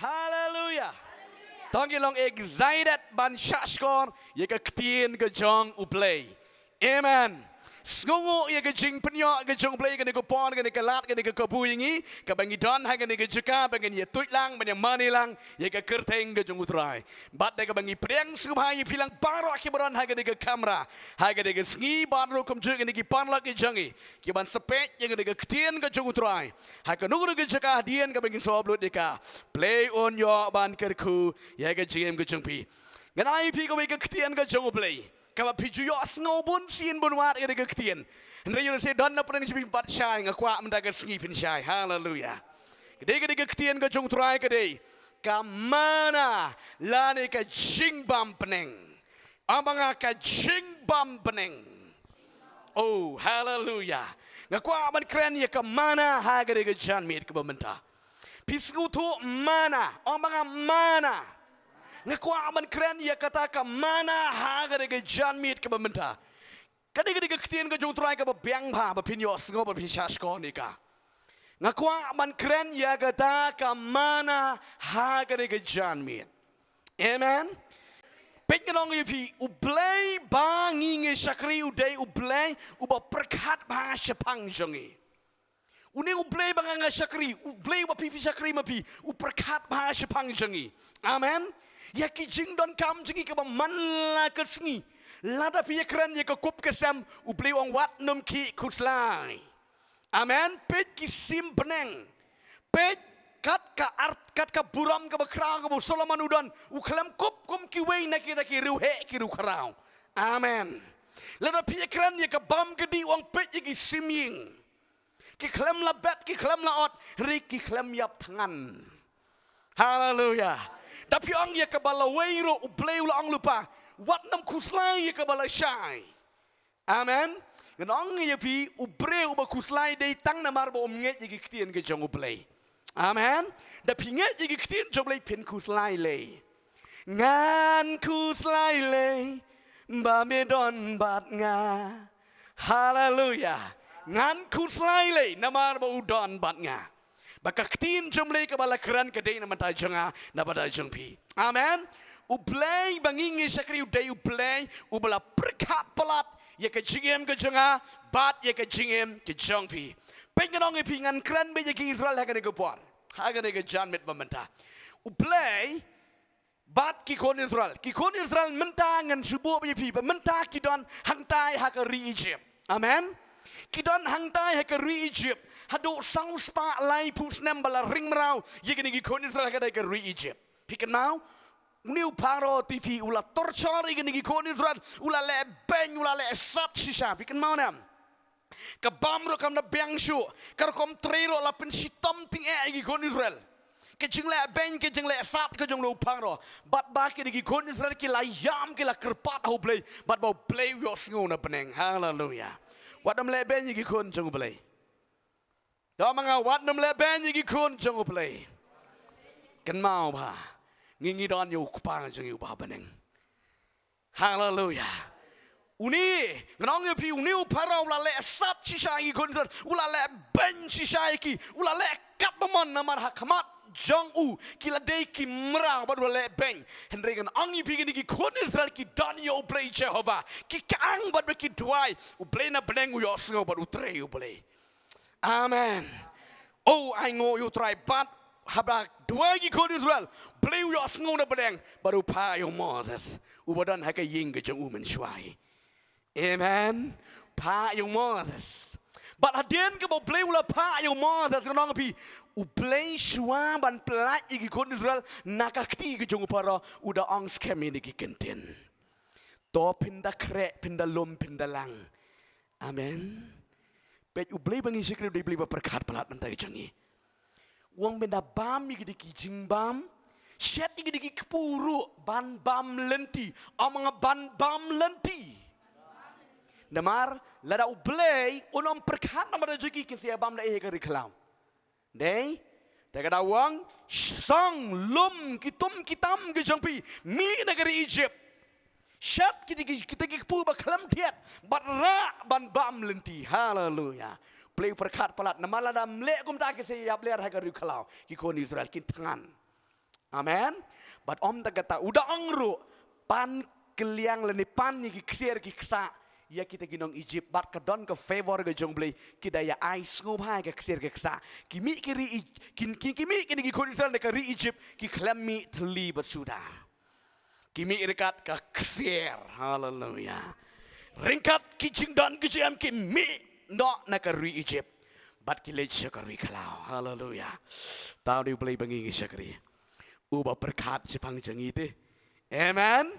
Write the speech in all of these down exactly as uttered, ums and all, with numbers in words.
Haleluya. Tang ki long excited ban shah shkor ïa ka ktien ka jong U Blei. Amen. Sngewnguh ïa ka jingpynïoh ka jong U Blei kane ka por, kane ka lad, kane ka kabu ïa ngi, kaba ngi don ha kane ka jaka ba ngin ïa tuid lang, ban ïa mane lang ïa ka kyrteng ka jong U Trai. Bad da kaba ngi pdiang sngewbha ïa phi lang baroh kiba don ha kane ka kamra, ha kane ka sngi, bad ruh kumjuh kine ki paralok ki jong ngi, kiban sa peit ïa kane ka ktien ka jong U Trai ha kano kano ka jaka hadien kaba ngin sa ïoh lut ïa ka. Blei un ïoh ban kyrkhu ïa ka jingim ka jong phi. Ngan ai phi kawei ka ktien ka jong U Blei kaba phi ju ïohsngew bun sien bun wat ïa ka ktien. Hynrei ïoh lehse don na pdeng jong phi, phi pat shai, nga kwah mynta ka sngi phin shai. Haleluya. Ka dei, ka dei ka ktien ka jong U Trai, ka dei ka manna lane ka jingbam bneng. Ong ba nga, ka jingbam bneng. Oh, haleluya. Nga kwah ban kren ïa ka manna ha kane ka janmiet kaba mynta. Phi sngewthuh manna? Ong ba nga, manna. Nga kwah ban kren ïa kata ka manna ha kane ka janmiet kaba mynta. Ka dei, ka dei ka ktien ka jong U Trai kaba biang bha ba phin ïohsngew, ba phin shah shkor ïa ka. Nga kwah ban kren ïa kata ka manna ha kane ka janmiet. Amen. Peit, ngan ong ïa phi, U Blei ba ngi ngi shakri u dei U Blei uba pyrkhat bha shaphang jong ngi. Une U Blei ba nga nga shakri, U Blei uba phi phi shakri ma phi, u pyrkhat bha shaphang jong ngi. Amen. Ïa ki jingdonkam jong ngi kaba man la ka sngi. Lada phi ïa kren ïa ka kup ka sem, U Blei u ong wat nym khih khuslai. Amen. Peit ki sim bneng. Peit kat ka ar-, kat ka burom kaba khraw kaba u Solomon u don, u khlem kup kum kiwei na kita ki riewheh ki riewkhraw. Amen. Lada phi ïa kren ïa ka bam ka dih, u ong peit ïa ki sim ïing. Ki khlem la bet, ki khlem la ot, hynrei ki khlem ïap thngan. Haleluya. Da phi ong ïa kaba lawei ruh, U Blei u la ong lypa, wat nym khuslai ïa kaba lashai. Amen. Ngan ong ïa phi, u briew uba khuslai dei tang namar ba um ngeit ïa ki ktien ki jong U Blei. Amen. Da phi ngeit ïa ki ktien jong U Blei, phin khuslai lei. Ngan khuslai lei ba me don bad nga. Haleluya. Ngan khuslai lei namar ba u don bad nga. Ba ka ktien jong U Blei kaba la kren ka dei na bynta jong nga, na bynta jong phi. Amen. U Blei ba ngi ngi shakri u dei U Blei uba la pyrkhat palat ïa ka jingim ka jong nga bad ïa ka jingim ka jong phi. Peit, ngan ong ïa phi, ngan kren beit ïa ki Israel ha kane ka por, ha kane ka janmiet ba mynta. U Blei bad ki khun Israel. Ki khun Israel mynta, ngan shu buh beit ïa phi, ba mynta ki don hangtai ha ka ri Egypt. Amen. Ki don hangtai ha ka ri Egypt haduh saw spah laiphew snem ba la ring mraw ïa kine ki khun Israel ha kata ka ri Egypt. Phi kynmaw? Une u Pharaoh te phi, u la torture ïa kine ki khun Israel, u la leh beiñ, u la leh sat shisha. Phi kynmaw ne em? Ka bam ruh kam da biang shuh, ka rukom trei ruh la pynshitom tyngeh ïa ki khun Israel. Ka jingleh beiñ, ka jingleh sat ka jong u Pharaoh. Bad ba kine ki khun Israel ki la ïam, ki la kyrpad ha U Blei, bad ba U Blei u ïohsngew na bneng. Haleluya. Wat nym leh beiñ ïa ki khun jong U Blei. To ma nga, wat nym leh beiñ ïa ki khun jong U Blei. Kynmaw ba ngi ngi don ïa U Kpa jong ngi uba ha bneng. Haleluya. Une, ngan ong ïa phi, une u Pharaoh u la leh sat shisha ïa ki khun Israel, u la leh beiñ shisha ïa ki, u la leh katba mon namar ha khmat jong u ki la dei ki mraw bad u la leh beiñ. Hynrei ngan ong ïa phi, kine ki khun Israel ki don ïa U Blei Jehobah, ki kyang bad ba ki duwai, U Blei na bneng u ïohsngew bad u trei U Blei. Amen. Oh, ai nguh ïa U Trai, bad haba duwai ki khun Israel, Blei u ïohsngew na bneng bad u phah ïa u Moses, uba don ha ka ïing ka jong u mynshuwa hi. Amen. Phah ïa u Moses. Bad hadien kaba U Blei u la phah ïa u Moses, ngan ong ïa phi, U Blei shuwa ban pyllait ïa ki khun Israel na ka kti ka jong u Pharaoh, u da ong skhem ïa kine ki kyntien. To phin da khreh, phin da lum, phin da lang. Amen. Peit, U Blei ba ngi shakri u dei U Blei ba pyrkhat palat na ka bynta ka jong ngi. U ong phin da bam ïa kine ki jingbam, shet ïa kine ki kpu ruh ban bam lynti. Ong ma nga, ban bam lynti. Namar lada U Blei un ym pyrkhat na ka bynta jong ki, kin sa ïa bam da ei ha ka ri khlaw? Dei, te ka da u ong, song lum ki tum ki tam ki jong phi, mih na ka ri Egypt. Shet kita ki, kita ki kpu ba khlem thied, bad rah ban bam lynti. Haleluya. Blei u pyrkhat palat, namar lada ym leh kumta ki sa ïap ler ha ka ri khlaw, ki khun Israel kin thngan. Amen. Bad ym tang kata, u da ong ruh, pan kylliang lane pan ïa ki ksiar ki ksah ïa kita ki nong Egypt, bad ka don ka favor ka jong U Blei, ki da ïa ai sngewbha ïa ka ksiar ka ksah. Ki mih ki ri Ij-, ki, ki, ki mih kine ki khun Israel na ka ri Egypt, ki khlem mih thylli bad suda. Ki mih ryngkat ka ksiar. Haleluya. Ryngkat ki jingdon ki jingem ki mih noh na ka ri Egypt. Bad ki leit sha ka ri khlaw. Haleluya. Tang da U Blei ba ngi ngi shakri. Uba pyrkhat shaphang jong ngi te. Amen.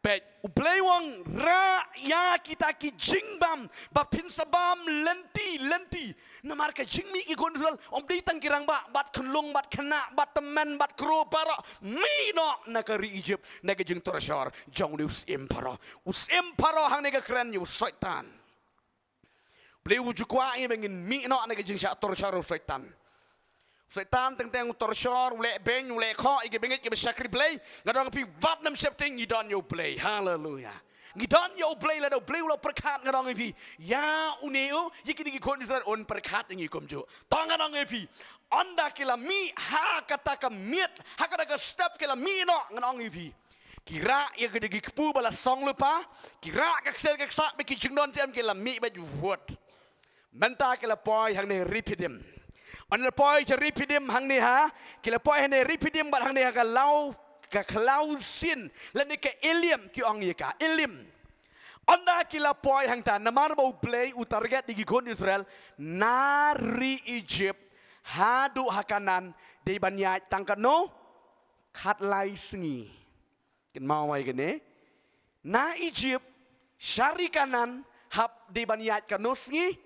Peit, U Blei u ong rah ïa kita ki jingbam, ba phin sa bam lynti lynti. Namar ka jingmih ki khun Israel, ym dei tang ki rangbah, bad khyllung, bad khynnah, bad tymmen, bad khro baroh, mih noh na ka ri Egypt, na ka jingtorture jong une u syiem Pharaoh. U syiem Pharaoh hangne ka kren ïa u Soitan. U Blei u ju kwah ïa ba ngin mih noh na ka jingshah torture u Soitan. U Soitan teng teng u torture, u leh beiñ, u leh khoh ïa ki bangeit kiba shakri Blei. Nga ong ïa phi, wat nym sheptieng, ngi don ïa U Blei. Haleluya. Ngi don ïa U Blei, lada U Blei u la pyrkhat, nga ong ïa phi, ïa une u, ïa kine ki khun Israel un pyrkhat ïa ngi kumjuh. To nga ong ïa phi, ynda ki la mih ha kata ka miet, ha kata ka step ki la mih noh, nga ong ïa phi, ki rah ïa ki da ki kpu ba la song lypa, ki rah ka ksiar ka ksah, bad ki jingdon jingem ki la mih beit vut. Mynta ki la poi hangne Rephidim. Ynda la poi sha Rephidim hangne ha, ki la poi hangne Rephidim bad hangne ha ka law, ka khlaw sin, lane ka Elim ki ong ïa ka, Elim. Ynda ki la poi hangta, namar ba U Blei u target ïa ki khun Israel na ri Egypt haduh ha Kanaan, dei ban ïaid tang katno? Khatlai sngi. Kynmaw ïa kane. Na Egypt sha ri Kanaan, hap dei ban ïaid katno sngi?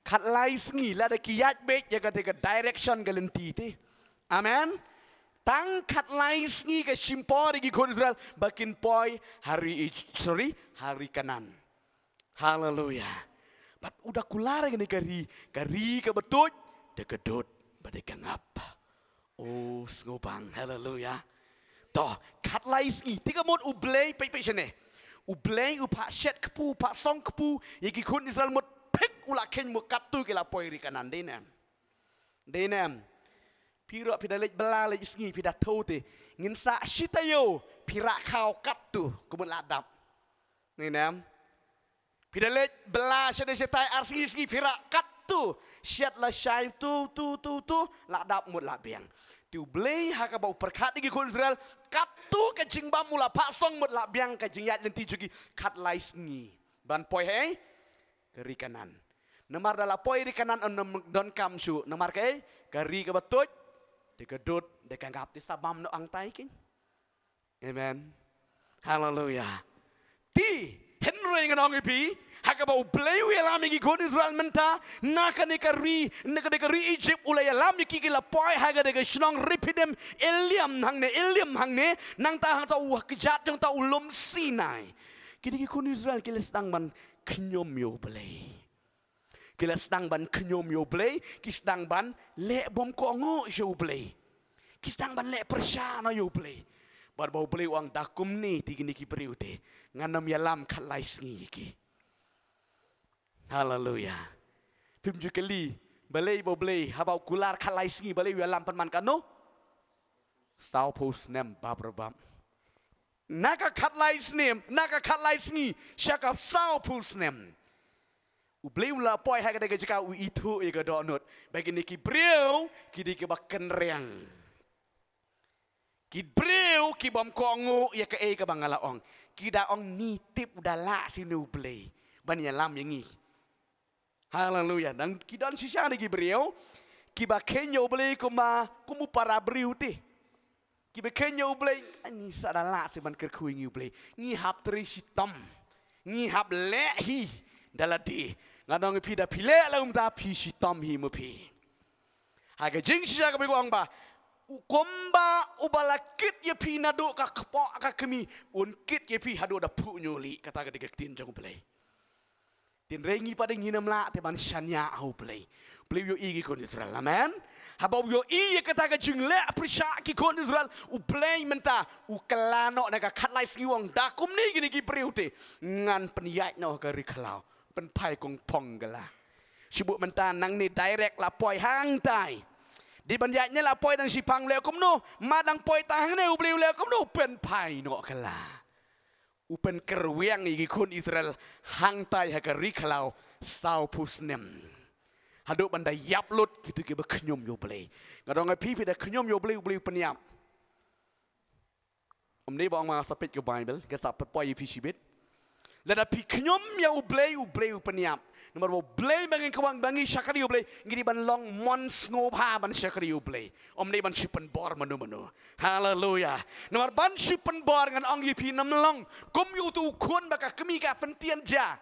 Khatlai sngi, lada ki ïaid beit ïa kata ka direction ka lynti te. Amen. Tang khatlai sngi ka shim por ïa ki khun Israel ba kin poi ha ri Eg-, sorry, ha ri Kanaan. Haleluya. Bad u da kular ïa kane ka ri, ka ri kaba tuid, da ka dud bad da ka ngap. O, sngewbang, haleluya. To, khatlai sngi, te ka mut U Blei, peit, peit shane. U Blei u phah shet kpu, u phah song kpu ïa ki khun Israel, mut phik u la kheiñ, mut katto ki la poi ri Kanaan, dei ne em? Dei ne em? Phi ruh phi da leit bylla leit sngi, phi da thew te, ngin sah shi taïew, phi rah khaw katto, kumno la dap? Dei ne em? Phi da leit bylla shane shatai ar sngi sngi, phi rah katto, shet lashai tu tu tu tu, la dap mut la biang. Te U Blei ha kaba u pyrkhat ïa ki khun Israel, katto ka jingbam u la phah song mut la biang ka jingïaid lynti jong ki khatlai sngi ban poi ha ka ri Kanaan. Namar da la poi ri Kanaan, ym donkam shuh, namar kaei? Ka ri kaba tuid, da ka dud, da ka ngap, te sa bam noh hangtai keiñ. Amen. Haleluya. Te hynrei ngan ong ïa phi, ha kaba U Blei u ïalam ïa ki khun Israel mynta na kane ka ri, na kane ka ri Egypt, u la ïalam ïa ki, ki la poi ha kane ka shnong Rephidim, Elim hangne, Elim hangne, nangta hangta u kjat jong ta u lum Sinai. Kine ki khun Israel ki la sdang ban khñium ïa U Blei. Ki la sdang ban khñium ïa U Blei, ki sdang ban leh bymkohnguh sha U Blei. Ki sdang ban leh pyrshah noh ïa U Blei. Bad ba U Blei u ong da kumne te kine ki briew te, ngan ym ïalam khatlai sngi ïa ki. Haleluya. Phim ju kylli, balei ba U Blei haba u kular khatlai sngi, balei u ïalam pynban katno? Sawphew snem, baprebap. Na ka khatlai snem, na ka khatlai sngi sha ka sawphew snem. U Blei u la poi ha kata ka jaka, u ithuh ïa ka dohnud ba kine ki briew ki dei kiba kynriang. Ki briew ki bymkohnguh ïa kaei kaba nga la ong. Ki da ong, ngi tip u da lah shisha U Blei ban ïalam ïa ngi. Haleluya. Nang ki don shisha de ki briew kiba kheiñ ïa U Blei kumba, kum u para briew te. Kiba kheiñ ïa U Blei, ngi sa da lah shisha ban kyrkhu ïa ngi U Blei. Ngi hap trei shitom. Ngi hap leh hi da lade. Nga ong ïa phi, da phi leh la um da phi shitom hi mo phi. Ha ka jingshisha kaba ong ba, u kumba uba la kit ïa phi naduh ka kpoh ka kmie, un kit ïa phi haduh da phuh ñiuh lieh, kata ka dei ka ktien jong U Blei. Tynrai ngi pat ngin ym lah te ban shaniah ha U Blei. U Blei u ïohi ki khun Israel. Amen. Haba u ïohi ïa kata ka jingleh pyrshah ki khun Israel, U Blei mynta u kylla noh na ka khatlai sngi, u ong da kumne kine ki briew te ngan pynïaid noh ha ka ri khlaw. Pynphai kong phong ka la. Shibun mynta nangne direct la poi hangtai. Dei ban ïaid ne la poi dang shipang u leh kumno, ma dang poi tang hangne U Blei u leh kumno, u pynphai noh ka la. U pynkyrwiang ïa ki khun Israel hangtai ha ka ri khlaw saw phew snem. Haduh ban da ïap lut kito kiba khñium ïa U Blei. Nga ong ïa phi, phi da khñium ïa U Blei, U Blei u pynïap. Ym dei ba ong ma sa peit ka Bible, ka sa pynpoi ïa phi shibit. Lada phi khñium ïa U Blei, U Blei u pynïap. Namar ba U Blei ba ngin kwah ba ngin shakri U Blei, ngi dei ban long mon sngewbha ban shakri U Blei. Ym dei ban shu pynbor mano mano. Haleluya. Namar ban shu pynbor ngan ong ïa phi, ym long kum ïa uto u khun ba ka kmie ka pyntieng ja.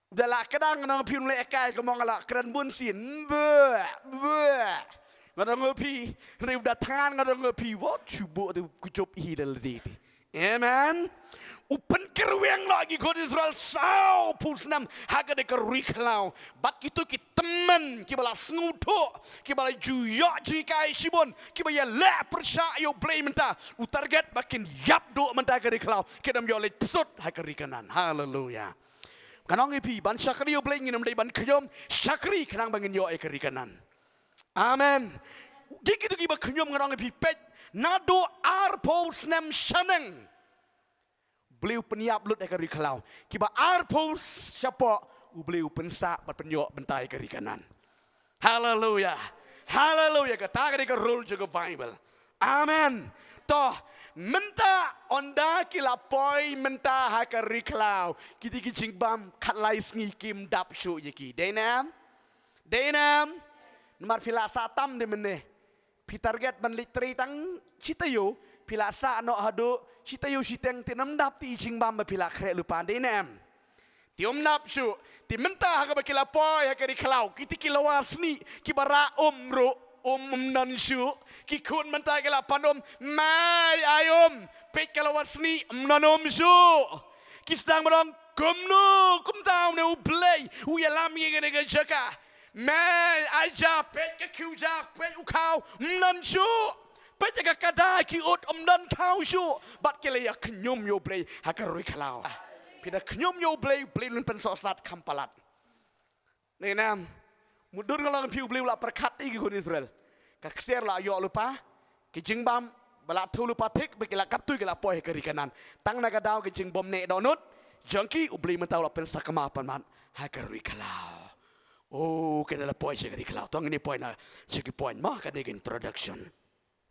Da la kdang, ngan ong phi, u leh kai ka mong la kren bun sien. Beuh, beuh. Ngan ong phi, hynrei u da thngan, ngan ong phi, wat shu buh te, ku jop hi da lade te. Amen. U pynkyrwiang noh ki khun Israel saw phew snem ha kane ka ri khlaw. Bad kito ki tymmen kiba la sngewthuh, kiba la ju ïoh jinghikai shibun, kiba ïaleh pyrshah ïa U Blei mynta, u target ba kin ïap duh mynta ha ka ri khlaw, kin ym ïoh leit psut ha ka ri Kanaan. Haleluya. Ngan ong ïa phi, ban shakri U Blei ngin ym dei ban khñium, shakri khnang ba ngin ïoh ïa ka ri Kanaan. Amen. Ki, kito kiba khñium, ngan ong ïa phi, peit, naduh arphew snem shaneng, U Blei u pynïap lut ïa ka ri khlaw. Kiba arphew shapoh, U Blei u pynsah bad pynïoh bynta ïa ka ri Kanaan. Haleluya. Haleluya. Kata ka dei ka rule jong ka Bible. Amen. To, mynta ynda ki la poi mynta ha ka ri khlaw, kito ki jingbam khatlai sngi kim dap shuh ïa ki. Dei ne em? Dei ne em? Namar phi la sah tam de mynne. Phi target ban leit trei tang shi taïew, phi la sah noh haduh shi taïew shiteng, te ym dap te i jingbam ba phi la khreh lypa, dei ne em? Te ym dap shuh. Te mynta ha kaba ki la poi ha ka ri khlaw, kito ki lawa snieh, kiba rah um ruh, um ym don shuh. Ki khun mynta ki la pan um, mei, ai um, peit ka lawa snieh, ym don um shuh. Ki sdang ban ong, kumno, kumta une U Blei u ïalam ïa kane ka jaka. Mei, ai ja, peit ka khiew ja, peit u khaw, ym don shuh. Peit ka kada ki ut, ym don khaw shuh. Bad ki la ïa khñium ïa U Blei ha ka ri khlaw. Phi da khñium ïa U Blei, U Blei un pynsohsat kham palat. Dei ne em? Mutdur nga la ong ïa phi, U Blei u la pyrkhat ïa ki khun Israel. Ka ksiar la ïoh lypa, ki jingbam ba la thew lypa thik, ba ki la katto ki la poi ha ka ri Kanaan. Tang na ka daw ki jingbymneh dohnud jong ki, U Blei mynta u la pynsakma pynmat ha ka ri khlaw. Oh, kane la poi sha ka ri khlaw. To ngin ïa poi na sha ki point mo, kane ka introduction.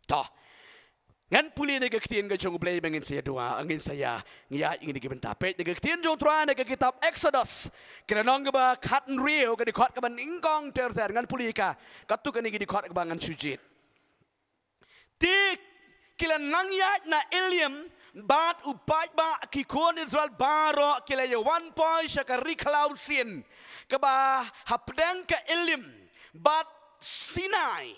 To. Ngan pule na ka ktien ka jong U Blei ba ngin sa ïa duwai, ngin sa ïa, ngin ïa, ngin ïa ki bynta. Peit na ka ktien jong U Trai na ka kitab Exodus. Ka lynnong kaba khathynriew, ka dkhot kaba nyngkong ter ter. Ngan pule ka. Katto katne ki dkhot kaba ngan shu jied. Te ki la nang ïaid na Elim bad u paidbah, ki khun Israel baroh ki la ïa wan poi sha ka ri khlaw Sin, kaba hapdeng ka Elim bad Sinai,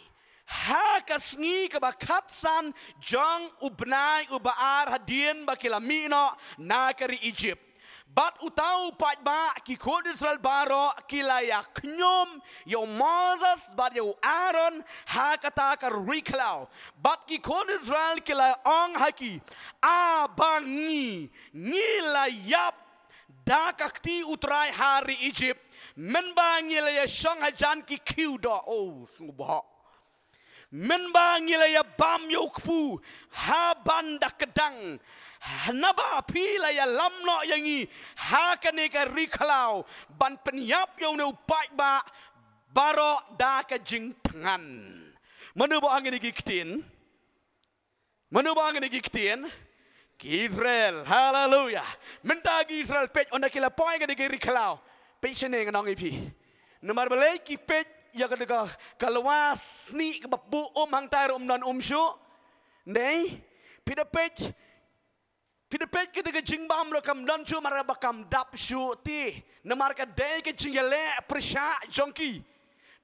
ha ka sngi kaba khatsan jong u bnai uba ar hadien ba ki la mih noh na ka ri Ijipt. Bad uta u paidbah, ki khun Israel baroh ki la ïa khñium ïa u Moses bad ïa u Aaron ha kata ka ri khlaw. Bad ki khun Israel ki la ong ha ki, a ba ngi, ngi la ïap da ka kti U Trai ha ri Ijipt, mynba ngi la ïa shong hajan ki khiew doh. Oh, sngewbha. Mynba ngi la ïa bam ïa u kpu ha ban da kdang, naba phi la ïalam noh ïa ngi ha kane ka ri khlaw ban pynïap ïa une u paidbah baroh da ka jingthngan. Mano ba ong kine ki ktien? Mano ba ong kine ki ktien? Ki Israel. Haleluya. Mynta ki Israel, peit, ynda ki la poi ha kane ka ri khlaw, peit shane, ngan ong ïa phi. Namar balei? Ki peit ïa ka, ka, ka lawa snieh kaba buh um hangtai ruh ym don um shuh. Dei? Phi da peit, phi da peit, kata ka jingbam ruh kam don shuh namar ba kam dap shuh te. Namar ka dei ka jingïaleh pyrshah jong ki.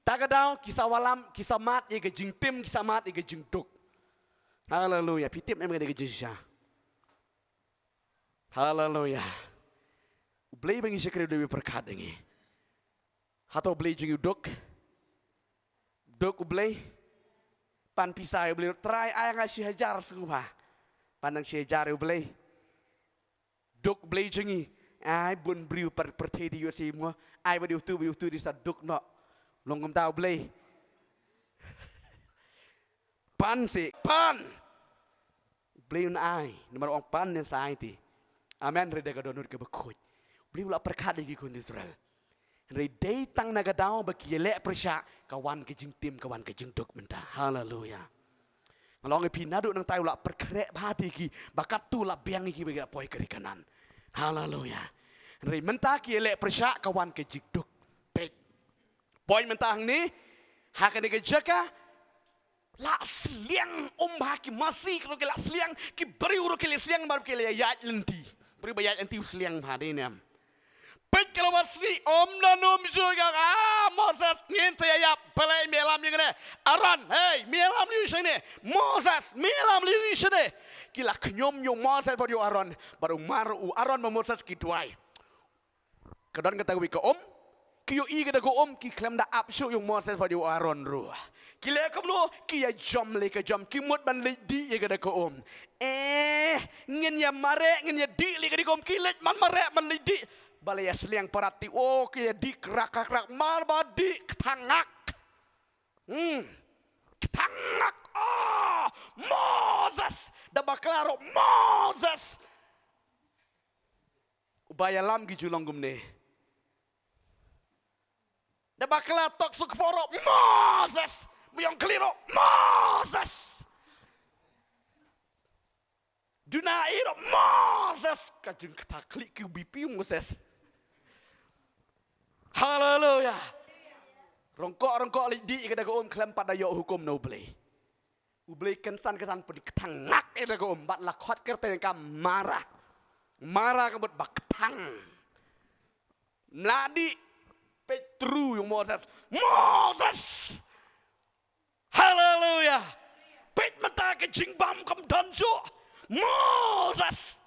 Ta ka daw ki sa wallam, ki sa mad ïa ka jingtim, ki sa mad ïa ka jingduk. Haleluya. Phi tip em kane ka jingshisha? Haleluya. U Blei ba ngi shakri u dei uba pyrkhat ïa ngi. Hato U Blei jong ngi u duk? Duk U Blei? Pan pisa ïa U Blei, Trai, ai nga shi hajar sngewbha. Pan dang shi hajar ïa U Blei. Duk U Blei jong ngi? Ai bun briew par pyrthei te ïoh shi mo. Ai ba dei utu, ba dei utu, dei sa duk noh. Long kumta U Blei? Pan seh, pan. Blei un ai, namar ong pan ne sa ai te. Amen, hynrei da ka dohnud kaba khuid. Blei u la pyrkhat ïa ki khun Israel. Hynrei dei tang na ka daw ba ki ïaleh pyrshah, ka wan ka jingtim, ka wan ka jingduk mynta. Haleluya. Nga la ong ïa phi naduh nangta u la pynkhreh bha te ki, ba katto la biang ïa ki ba ki la poi ka ri Kanaan. Haleluya. Hynrei mynta ki ïaleh pyrshah, ka wan ka jingduk. Peit. Poi mynta hangne, ha kane ka jaka, la sliang um bha, ki masi ruh ki la sliang, ki briew ruh ki la sliang, namar ki la ïaid lynti. Briew ba ïaid lynti u sliang bha, dei ne em? Peit ka la wan sliang, ym don um shu ïa ka, ah, Moses, ngin sa ïaïap, balei me lam ïa kane? Aaron, hei, me lam ïa shane? Moses, me lam ïa shane? Ki la khñium ïa u Moses bad ïa u Aaron, bad u mar u Aaron bad Moses ki duwai. Ka don kata kawei ka um, ki ïohi kata ka um, ki khlem da ap shuh ïa u Moses bad ïa u Aaron ruh. Ki leh kumno, ki ïa jam lei ka jam, ki mut ban leit dih ïa kata ka um. Eh, ngin ïa mareh, ngin ïa dih lei kata ka um, ki leit man mareh, man leit dih. Ba la ïa sliang parat te, oh, ki ïa dih krak, krak, krak, mar ba dih, kthang ngak. Hmm. Kthang ngak, oh, Moses, da bakla ruh, Moses. Uba ïalam ki ju long kumne. Da bakla tok suk poro, Moses. Biang keliro, Moses. Duna iro, Moses. Ka jingkata klik ki u B P Moses. Haleluya. Rongkok, rongkok leit dih ïa kata ka um khlem pat da ïoh hukum na U Blei. U Blei kynsan kynsan pynktang ngak ïa kata ka um bad la khot kyrteng ka Mara. Mara ka mut ba ktang. Mladi, peit tru ïa u Moses. Moses! Haleluya! Peit mynta ka jingbam kam don shuh. Moses!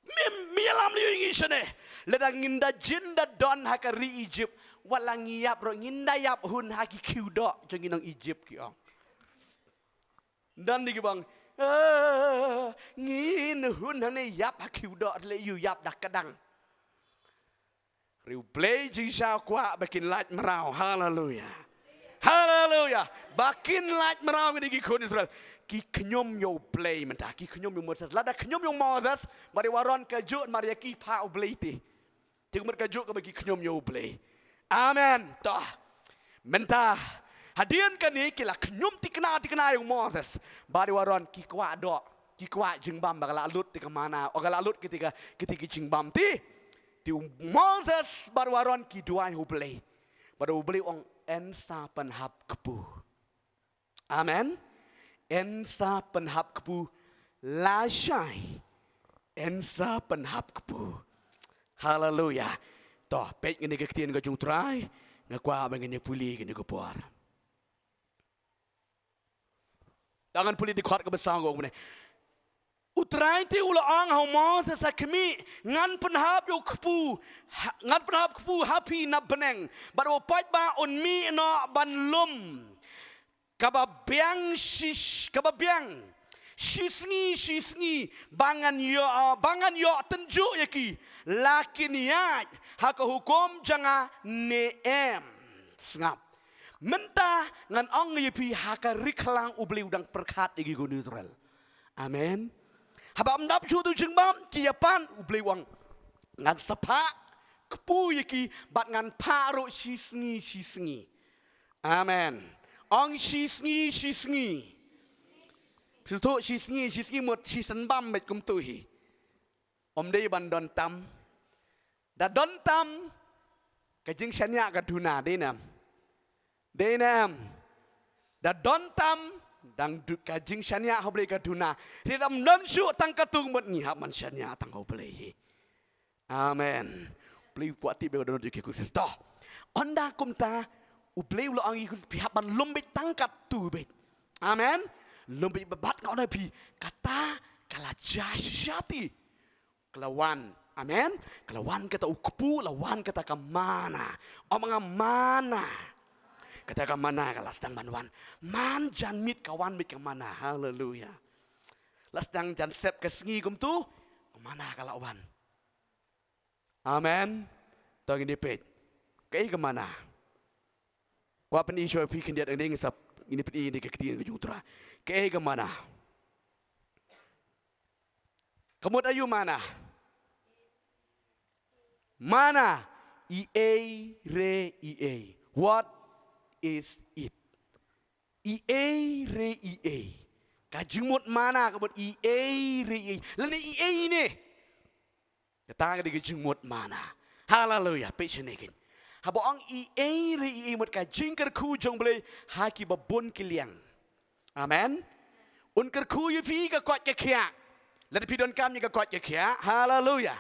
Me, me ïalam lei ïa ngi shane. Lada ngin da jin da don ha ka ri Egypt, wat la ngi ïap ruh ngin da ïap hun ha ki khiew doh jong ngi nong Egypt, ki ong. Don de ki bang, eh, ngin hun hangne ïap ha khiew doh, leh ïu ïap da kdang. Hynrei U Blei jingshisha u kwah ba kin lait mraw. Haleluya. Haleluya. Ba kin lait mraw, ngi dei ki khun Israel. Ki khñium ïa U Blei mynta, ki khñium ïa u Moses. Lada khñium ïa u Moses bad ïa u Aaron, kajuh mar ïa ki phah U Blei te. Te ka mut kajuh kaba ki khñium ïa U Blei. Amen. To. Mynta, hadien kane ki la khñium thikna thikna ïa u Moses bad ïa u Aaron, ki kwah doh, ki kwah jingbam ba ka la lut te ka mana, o ka la lut kite ka, kite ki jingbam te. Te u Moses bad u Aaron ki duwai ha U Blei. Bad U Blei u ong, yn sa pynhap kpu. Amen. Yn sa pynhap kpu lashai. Yn sa pynhap kpu. Haleluya. To, peit ngin ïa ka ktien ka jong U Trai, nga kwah ba ngin ïa pule kane ka por. To ngan pule dkhot kaba saw kumne. U Trai te u la ong ha u Moses ha khmih, ngan pynhap ïa u kpu, ha, ngan pynhap kpu ha phi na bneng. Bad u paidbah un mih noh ban lum. Kaba biang shi, kaba biang shisngi shisngi, ba ngan ïoh, ba ngan ïoh tynjuh ïa ki, la kin ïaid ha ka hukum jong nga ne em? Sngap. Mynta ngan ong ïa phi, ha ka ri khlang U Blei u dang pyrkhat ïa ki khun Israel. Amen. Haba ym dap shuh tu jingbam, ki ïa pan, U Blei u ong, ngan sa phah kpu ïa ki bad ngan phah ruh shisngi shisngi. Amen. Ong shisngi shisngi. Phi to shisngi shisngi mut shisynbam beit kumto hi. Ym dei ban don tam. Da don tam, ka jingshaniah ka duna, dei ne em? Dei ne em? Da don tam, dang du-, ka jingshaniah ha U Blei ka duna. Hynrei da ym don shuh tang katto mut ngi hap ban shaniah tang ha U Blei hi. Amen. U Blei u kwah tip ïa ka dohnud ïa ki khun Israel. To. Ynda kumta, U Blei u la ong ïa ki khun Israel, phi hap ban lum beit tang katto beit. Amen. Lum beit bad nga ong ïa phi, kata ka la jia shisha te. Ka la wan. Amen. Ka la wan kata u kpu, la wan kata ka mana. Ym nga mana. Kata ka mana ka la sdang ban wan. Man jan miet ka wan miet ka mana. Haleluya. La sdang jan sep ka sngi kumto, ka mana ka la wan. Amen. To ngin ïa peit. Kaei ka mana? Kwah pyni shuwa phi khyndiat, ngin sa, ngin pyni ïa ka ktien ka jong U Trai. Kaei ka mana? Ka mut aïu mana? Mana, i ei re i ei. What is it? I ei re i ei. Ka jingmut mana ka mut i ei re i ei. Lane i ei ne. Kata ka dei ka jingmut mana. Haleluya. Peit shane kein. Haba ong i ei re i ei mut ka jingkyrkhu jong U Blei ha kiba bun ki liang. Amen. Un kyrkhu ïa phi ka koit ka khiah. Lada phi donkam ïa ka koit ka khiah. Haleluya.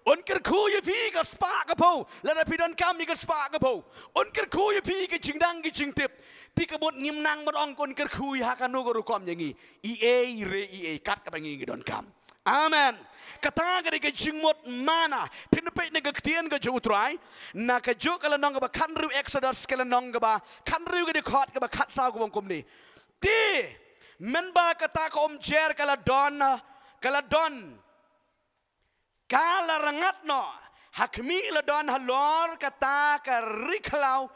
Un kyrkhu ïa phi ka spah ka phew. Lada phi donkam ïa ka spah ka phew. Un kyrkhu ïa phi ka jingdang ka jingtip. Te ka mut ngim nang ban ong un kyrkhu ïa ha kano ka rukom ïa ngi. I ei re i ei kat kaba ngi ngi donkam. Amen. Kata ka dei ka jingmut mana. Phin peit na ka ktien ka jong U Trai. Na kajuh ka lynnong kaba khathynriew, Exodus ka lynnong kaba khathynriew ka dkhot kaba khatsaw ka ong kumne. Te mynba kata ka umjer ka la don, ka la don, ka la rngat noh, ha khmih la don halor kata ka ri khlaw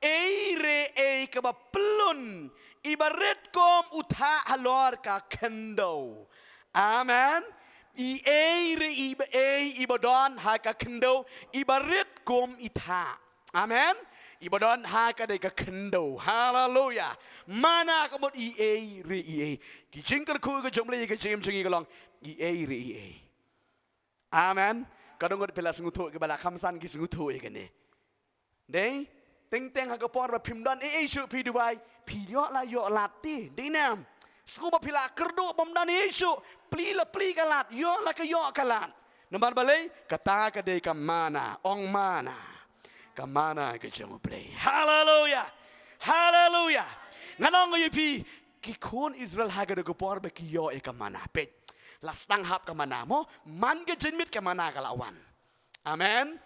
ei re ei kaba pyllun, iba rit kum u thah halor ka khyndew. Amen. I ei re i ei iba don ha ka khyndew, iba rit kum i thah. Amen. Iba don ha ka dei ka khyndew. Haleluya. Mana ka mut i ei re i ei. Ki jingkyrkhu ka jong U Blei ka jingim jong ngi ka long i ei re i ei. Amen. Ka dang ngut phi la sngewthuh, kiba la kham san ki sngewthuh ïa kane. Dei, teng teng ha ka por ba phim don ei ei shuh phi duwai, phi ïoh la ïoh lad te. Dei ne em? Sngewbha phi la kyrduh bym don ei ei shuh, plie la plie ka lad, ïoh la ka ïoh ka lad. Namar balei? Kata ka dei ka mana, ong mana. Ka mana ka jong U Blei. Haleluya. Haleluya. Ngan ong ïa phi, ki khun Israel ha ka dei ka por ba ki ïoh ïa ka mana. Peit. La sdang hap ka mana mo, man ka jingmut ka mana ka la wan. Amen.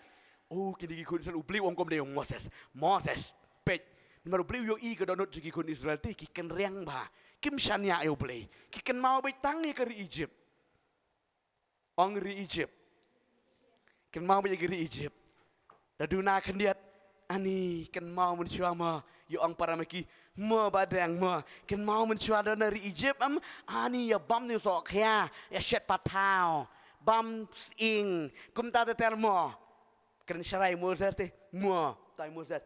Oh, kine ki khun Israel, U Blei u ong kumne ïa u Moses. Moses, peit. Namar U Blei u ïohi ka dohnud jong ki khun Israel te, ki kynriang bha. Kim shaniah ïa U Blei. Ki kynmaw beit tang ïa ka ri Egypt. Ong ri Egypt. Kynmaw beit ïa ka ri Egypt. Da duna khyndiat. Ani kynmaw mynshuwa mo. Ïa ong para ma ki. Mo ba dang mo. Kynmaw mynshuwa da na ri Egypt em. Ani ïa bam ne soh khia. Ïa shet pathaw. Bam sying. Kumta te ter mo. Kren shrai Moses te, mo, tai Moses.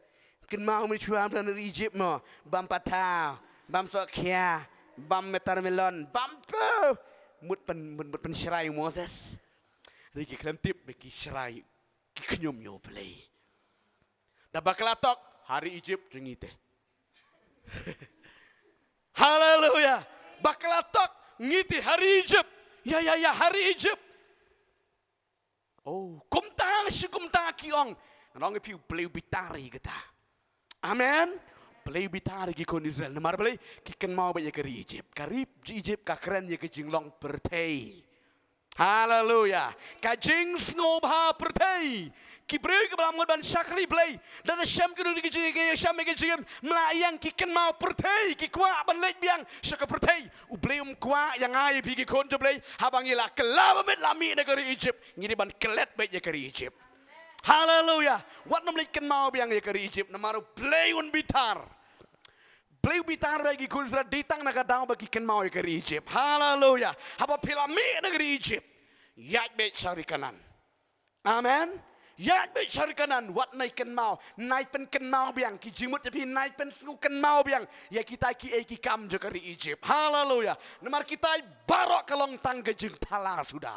Kynmaw mynshuwa da na ri Egypt mo, bam pathaw, bam soh khia, bam watermelon, bam pu. Mut pyn, mut, mut pynshrai Moses. Ri ki khlem tip ba ki shrai, ki khñium ïa U Blei. Da bakla tok, ha ri Egypt jong ngi te. Haleluya. Bakla tok, ngi te ha ri Egypt. Ïa, ïa, ïa, ha ri Egypt. Oh, kumta shi kumta ki ong. Ngan ong ïa phi U Blei u bitar ïa kata. Amen. U Blei u bitar ïa ki khun Israel. Namar balei? Ki kynmaw beit ïa ka ri Egypt. Ka ri Egypt ka kren ïa ka jinglong pyrthei. Haleluya. Ka jingsngewbha pyrthei. Ki briew kiba lam ngut ban shakri Blei. Da la shem ki duri ki jingim, ki shem ki jingim, mla ïeng ki kynmaw pyrthei, ki kwah ban leit biang sha ka pyrthei. U Blei um kwah ïa nga ïa phi ki khun jong U Blei, haba ngi la kylla ba mih la mih na ka ri Egypt, ngi dei ban klet beit ïa ka ri Egypt. Haleluya. Wat nym leit kynmaw biang ïa ka ri Egypt, namar U Blei un bitar. Blei u bitar beit ïa ki khun Israel, dei tang na ka daw ba ki kynmaw ïa ka ri Egypt. Haleluya. Haba phi la mih na ka ri Egypt, ïaid beit sha ri Kanan. Amen. Ïaid beit sha ri Kanan, wat nai kynmaw, nai pynkynmaw biang, ki jingmut jong phi nai pynsngew kynmaw biang ïa kita kiei ki kam jong ka ri Egypt. Haleluya. Namar kita baroh ka long tang ka jingthala suda.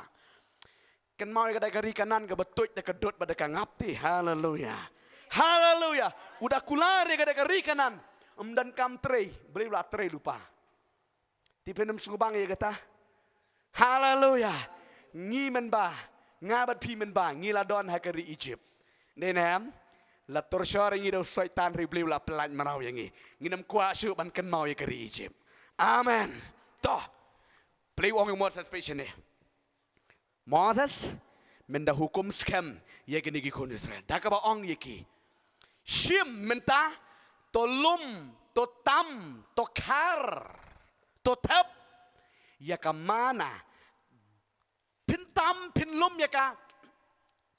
Kynmaw ïa ka da ka ri Kanan kaba tuid da ka dud bad da ka ngap te. Haleluya. Haleluya. U da kular ïa ka da ka ri Kanan. Ym donkam trei, Blei u la trei lypa. Te phin ym sngewbang ïa kata. Haleluya. Ngi mynba, nga bad phi mynba, ngi la don ha ka ri Egypt. Dei ne em? La torture ïa ngi da u Soitan, hynrei Blei u la pyllait mraw ïa ngi. Ngin ym kwah shuh ban kynmaw ïa ka ri Egypt. Amen. To. Blei u ong ïa u Moses peit shane. Moses, men da hukum skhem ïa kine ki khun Israel. Da kaba ong ïa ki. Shim mynta, to lum, to tam, to khar, to thep ïa ka mana. Phin tam, phin lum ïa ka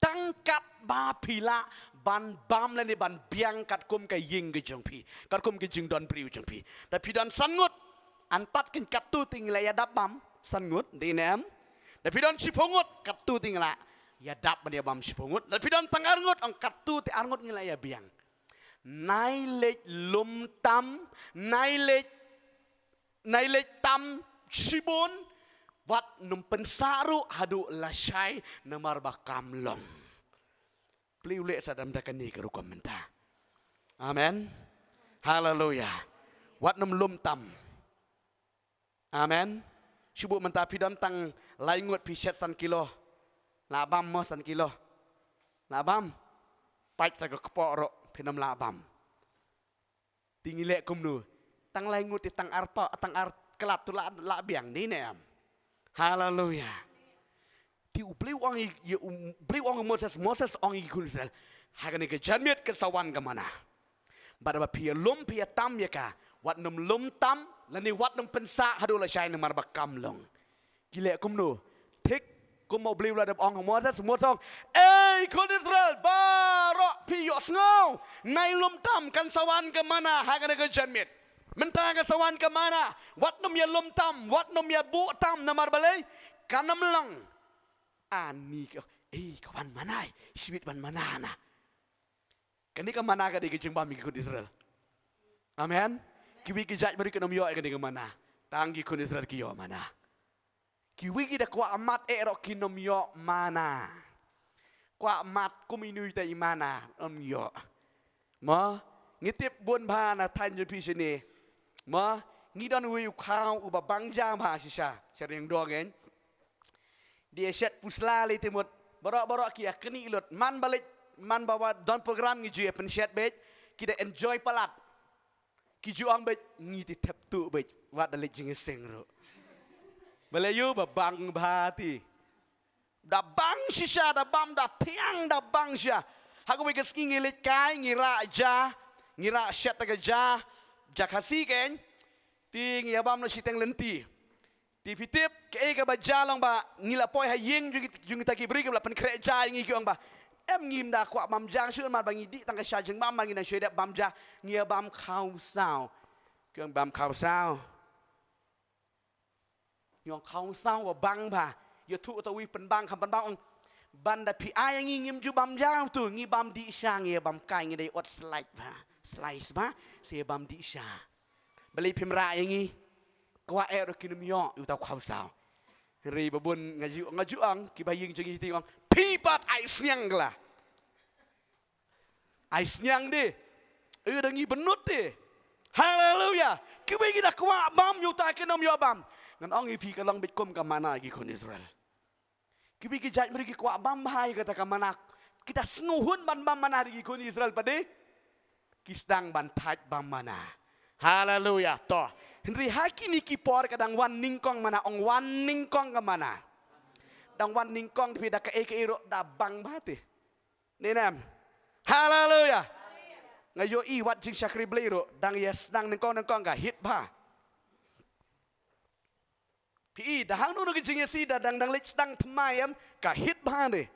tang katba phi lah ban bam lane ban biang katkum ka ïing ka jong phi, katkum ka jingdon briew jong phi. Da phi don san ngut, Antad kein katto te ngi la ïa dap bam san ngut, dei ne em? Da phi don shiphew ngut, katto te ngi la ïa dap ban ïa bam shiphew ngut. Da phi don tang ar ngut, ong katto te ar ngut ngi la ïa biang. Nai leit lum tam, nai leit, nai leit tam shibun, wat nym pynsah ruh haduh lashai namar ba kam long. Plie u leh sa dam da kane ka rukom mynta. Amen. Haleluya. Wat nym lum tam. Amen. Shu buh mynta phi don tang lai ngut phi shet san kilo. La bam mo san kilo. La bam. Pait sa ka kpoh ruh phin ym la bam. Te ngi leh kumno? Tang lai ngut te tang ar pa, tang ar klat tu la, la biang ne em. Haleluya. Te U Blei u ong ïa, ïa, um, Blei u ong ïa Moses, Moses ong ïa ki khun Israel. Ha kane ka janmiet kan sa wan ka mana. Bad haba phi ïa lum phi ïa tam ïa ka, wat nym lum tam, lane wat nym pynsah haduh lashai namar ba kam long. Ki leh kumno? Thik kumba U Blei u la dep ong ha Moses, Moses ong, ei khun Israel, baroh phi ïohsngew, nai lum tam kan sa wan ka mana ha kane ka janmiet. Mynta kan sa wan ka mana, wat nym ïa lum tam, wat nym ïa buh tam namar balei, kan ym long. Ani ka, ei ka wan mana, shibit wan mana na. Kane ka mana ka dei ka jingbam ïa ki khun Israel. Amen. Kiwei ki jait bad ki nym ïoh ïa kane ka mana. Tang ki khun Israel ki ïoh mana. Kiwei ki da kwah mat eh ruh ki nym ïoh mana. Kwah mat kum inu ita i mana nym ïoh. Mo, ngi tip bun bha na thaiñ jong phi shane. Mo, ngi don uwei u khaw uba bang ja bha shisha. Sha Riangdo ngin. Dei shet pusla lei te mut. Baroh baroh ki ïa knieh lut. Man ba leit, man ba wa don program ngi ju ïa pynshet beit. Ki da enjoy palat. Ki ju ong beit ngi te thep tuh beit. Wat da leit jingïaseng ruh. Balei ïoh ba bang bha te. Da bang shisha, da bam da thiang, da bang shisha. Ha kawei ka sngi ngi leit kai, ngi rah ja, ngi rah shet da ka ja, ja Khasi kein. Te ngi ïa bam noh shiteng lynti. Te phi tip kaei kaba ja long ba ngi la poi ha ïing jong ki, jong kita ki briew kiba la pynkhreh ja ïa ngi, ki ong ba em, ngim da kwah bam ja shuh namar ba ngi dih tang ka sha jingbam, namar ngi nang shu dep bam ja, ngi ïa bam khawsaw. Ki ong bam khawsaw. Ngi ong khawsaw ba bang bha. Ïathuh uta uwei pynbang, kham pynbang, ong ban da phi ai ïa ngi, ngim ju bam ja utu, ngi bam dih sha, ngi ïa bam kai, ngi dei ot slice bha. Slice bha, sa ïa bam dih sha. Balei phim rah ïa ngi? Kwah eh ruh ki nym ïoh ïa uta u khawsaw. Hynrei ba bun nga ju, nga ju ong kiba ïing jong ngi te ong phi pat ai sniang kla. Ai sniang de. Ïa da ngi bynnud de. Haleluya. Kiwei ki da kwah bam ïa uta ki nym ïoh bam. Ngan ong ïa phi ka long beit kum ka mana ïa ki khun Israel. Kiwei ki jait mari ki kwah bam bha ïa kata ka mana. Ki da sngewhun ban bam mana ïa ki khun Israel pat de. Ki sdang ban thait bam mana. Haleluya. To. Hynrei ha kine ki por ka dang wan nyngkong mana, ong wan nyngkong ka mana. Dang wan nyngkong te phi da kaei kaei ruh da bang bha te. Ninem. Haleluya. Nga ïohi wat jingshakri Blei ruh dang ïa sdang nyngkong nyngkong ka hit bha. Phi i da hangno ki jingïasih da dang dang leit sdang thymmai em ka hit bha ne.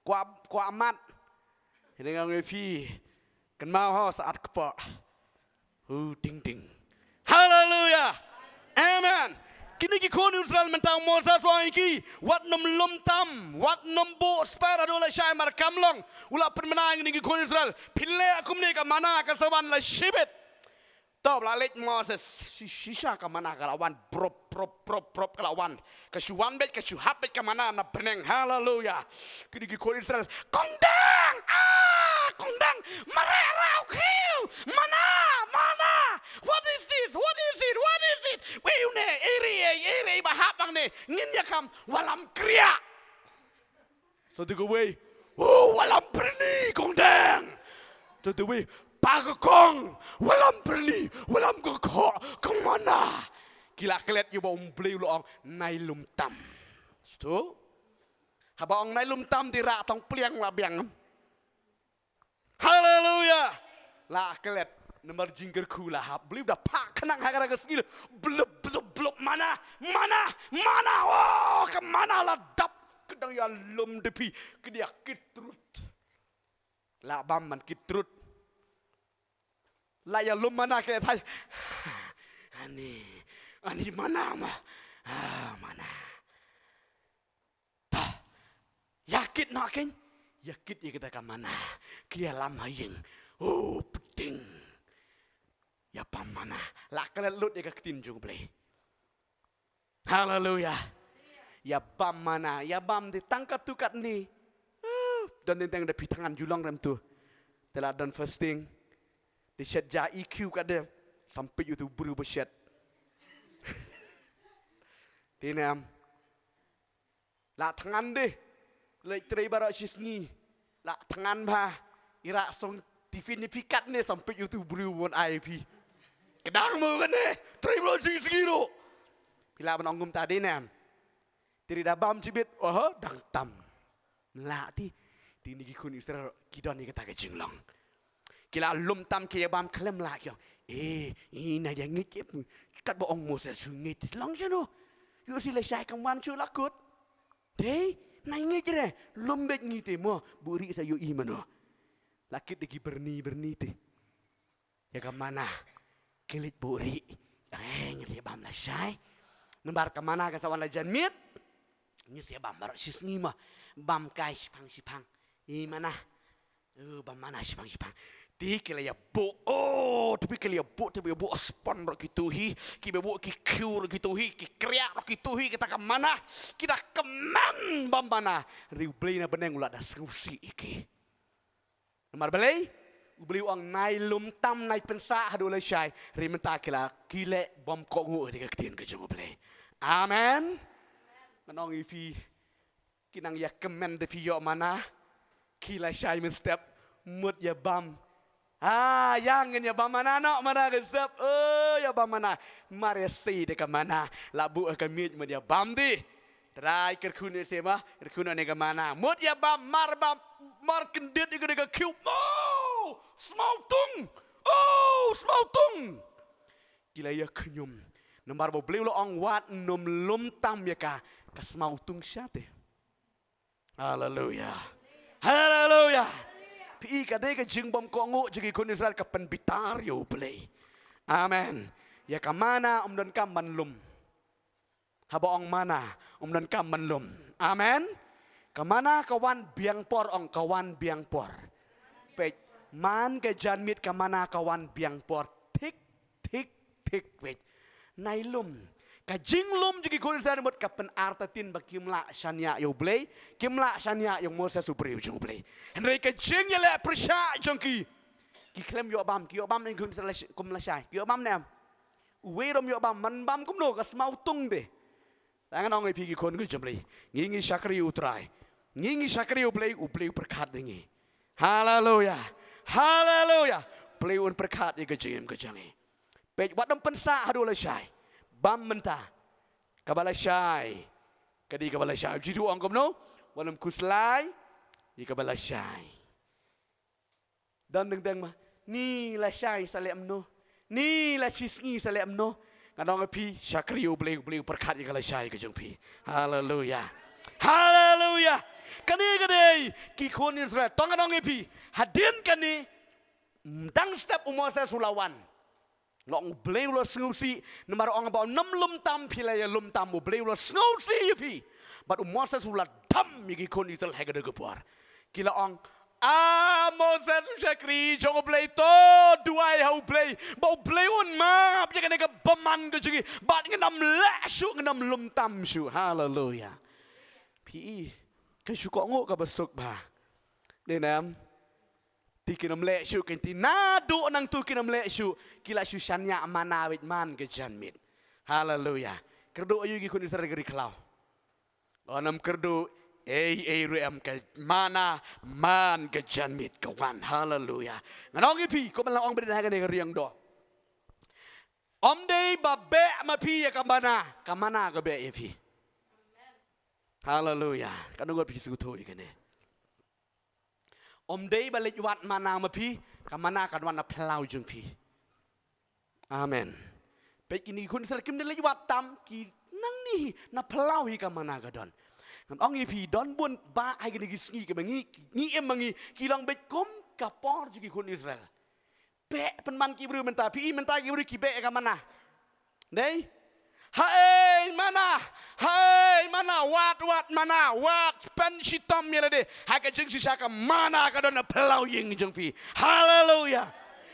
Kwah, kwah mat. Hynrei nga ong ïa phi kynmaw ho sa at kpoh. Hu ding ding. Haleluya. Amen. Kine ki khun Israel mynta u Moses u ong ïa ki, wat nym lum tam, wat nym buh spar haduh lashai namar kam long. U la pynmana ïa kine ki khun Israel, phin leh kumne ka mana ka sa wan la shibit. To ba la leit Moses, shi, shisha ka mana ka la wan, prop prop prop prop ka la wan. Ka shu wan beit, ka shu hap beit ka mana na bneng. Haleluya. Kine ki khun Israel, kong dang, ah, kong dang, mareh raw khiew, mana, mana. What is this? What is it? What is it? Wei une, iri, iri ba hap bang ne, ngin ïa kam, wallam kriah. Sa tu kawei, oh, wallam pyrni kong dang. Sa tu wei, pa ka kong, wallam pyrni, wallam ka kong, kong mana. Ki la klet ïa ba um Blei u la ong nai lum tam. Stu? Haba ong nai lum tam te rah tong pliang la biang. Haleluya. La klet namar jingkyrkhu la hap. Blei da phah khnang ha ka ra ka sngi la. Blup blup blup mana, mana, mana. Oh, ka mana la dap. Ka dang ïa lum da phi. Ka dei ïa kit trut. La bam man kit trut. La ïa lum mana ka thai. Ani. Ani mana ma. Ah, mana. Ta. Ïa kit noh kein. Ïa kit ïa kita ka mana. Ki ïalam ha ïing. Oh, pdeng. Ïa bam mana. La klet lut ïa ka ktien jong U Blei. Haleluya. Ïa bam mana, ïa bam te tang katto katne. Uh, don teng teng da phi thngan ju long rem tu. Te la don fasting. Te shet ja E Q ka de. Sampai utu bru ba shet. Te ne em. La thngan de. Leit trei baroh shi sngi. La thngan bha. Ira song tiffin ni phi katne sampai utu bru won ai phi. Kdang mo kane. Trei baroh shi sngi ruh. Phi lah ban ong kumta de ne em. Te ri da bam shibit. Oho, dang tam. Lah ti. Te ni ki khun Israel ki don ïa kata ka jinglong. Ki la lum tam ki ïa bam khlem lah ki ong. Eh, i na dia ngeit ïa. Katba ong Moses shu ngeit long shano. Ïoh shi lashai kam wan shu la kut. Dei, na ngeit re. Lum beit ngi te mo. Buhrieh sa ïohi mano. La kit da ki byrni byrni te. Ïa ka mana. Ki leit buhrieh. Eh, ngi te bam lashai. Namar ka mana ka sa wan la janmiet. Ngi sa bam baroh shi sngi ma. Bam kai shipang shipang. I mana. Oh, bam mana shipang shipang. Te ki la ïa buh. Oh, te ki la ïa buh, te ïa buh spon baroh ki tuhi. Ki ïa buh ki khiew baroh ki tuhi. Ki kriah baroh ki tuhi. Kita ka mana. Ki da kmen bam mana. Hynrei U Blei na bneng u la da sngewsih ïa ki. Namar balei? U Blei u ong nai lum tam nai pynsah haduh lashai. Hynrei mynta ki la ki leh bym kohnguh ïa ka ktien ka jong U Blei. Amen. Ngan ong ïa phi. Ki nang ïa kmen da phi ïoh mana. Ki lashai mynstep. Mut ïa bam. Ah, ïa ngin ïa bam mana noh, mana mynstep. Oh, ïa bam mana. Mar ïa sei da ka mana. La buh ka miej mut ïa bam de. Trai kyrkhu ne se ma, kyrkhu ne ka mana. Mut ïa bam mar bam, mar kyndit ïa ka de ka khiew. Oh, smaw tung. Oh, smaw tung. Ki la ïa khñium. Namar ba U Blei u la ong wat nym lum tam ïa ka, ka smaw tung sha te. Haleluya. Haleluya. Phi i ka dei ka jingbym kohnguh jong ki khun Israel ka pynbitar ïa U Blei. Amen. Ïa ka mana ym donkam ban lum. Haba ong mana, ym donkam ban lum. Amen. Ka mana ka wan biang por, ong ka wan biang por. Peit, man ka janmiet ka mana ka wan biang por. Thik, thik, thik, peit. Nai lum. Ka jinglum jong ki khun Israel mut ka pynartatien ba kim lah shaniah ïa U Blei, kim lah shaniah ïa u Moses u briew jong U Blei. Hynrei ka jingïaleh pyrshah jong ki. Ki khlem ïoh bam, ki ïoh bam ne ki khun Israel kum lashai. Ki ïoh bam ne em. Uwei ruh ym ïoh bam, man bam kumno ka smaw tung de. Tang ngan ong ïa phi ki khun ki jong U Blei. Ngi ngi shakri U Trai. Ngi ngi shakri U Blei, U Blei u pyrkhat ïa ngi. Haleluya. Haleluya. U Blei un pyrkhat ïa ka jingim ka jong ngi. Peit wat nym pynsah haduh lashai. Bam mynta. Kaba lashai. Ka dei kaba lashai. Jidu ong kumno. Wat nym khuslai. Ïa kaba lashai. Don dang dang ma. Ni lashai sa leh kumno. Ni la shi sngi sa leh kumno. Ngan ong ïa phi shakri U Blei, U Blei u pyrkhat ïa ka lashai ka jong phi. Haleluya. Haleluya. Kane ka dei ki khun Israel. To ngan ong ïa phi. Hadien kane. Dang step u Moses u la wan. Nga ong U Blei u la sngewsih, namar ong ba nym lum tam phi la ïa lum tam, U Blei u la sngewsih ïa phi. Bad u Moses u la dam ïa ki khun Israel ha kata ka por. Ki la ong, a Moses u shakri jong U Blei, to duwai ha U Blei ba U Blei un map ïa kane ka bymman ka jong ngi, bad ngin ym leh shuh, ngin ym lum tam shuh. Haleluya. Phi i, ka shu kohnguh kaba suk bha. Dei ne em? Te kin ym leh shuh kein, te naduh nangtu kin ym leh shuh, ki la shu shaniah mana wei man ka janmiet. Haleluya. Kyrduh aïu ki khun Israel ka ri khlaw? Ym kyrduh ei ei ruh em, ka mana man ka janmiet ka wan. Haleluya. Ngan ong ïa phi, kumba la ong bad ha kane ka riang doh. Ym dei ba beh ma phi ïa ka mana, ka mana ka beh ïa phi. Haleluya. Katno ngut phi sngewthuh ïa kane? Ym dei ba leit wad mana ma phi, ka mana kan wan na phyllaw jong phi. Amen. Peit kine ki khun Israel kim da leit wad tam, ki nangne hi na phyllaw hi ka mana ka don. Ngan ong ïa phi, don bun ba ha kine ki sngi kiba ngi, ngi im ma ngi, ki long beit kum ka por jong ki khun Israel. Beh pynban ki briew mynta, phi i mynta ki briew ki beh ïa ka mana. Dei? Haei mana, haei mana, wat wat mana, wat pynshitom ïa lade ha ka jingshisha. Ka mana ka don ha phyllaw ïing jong phi. Haleluya.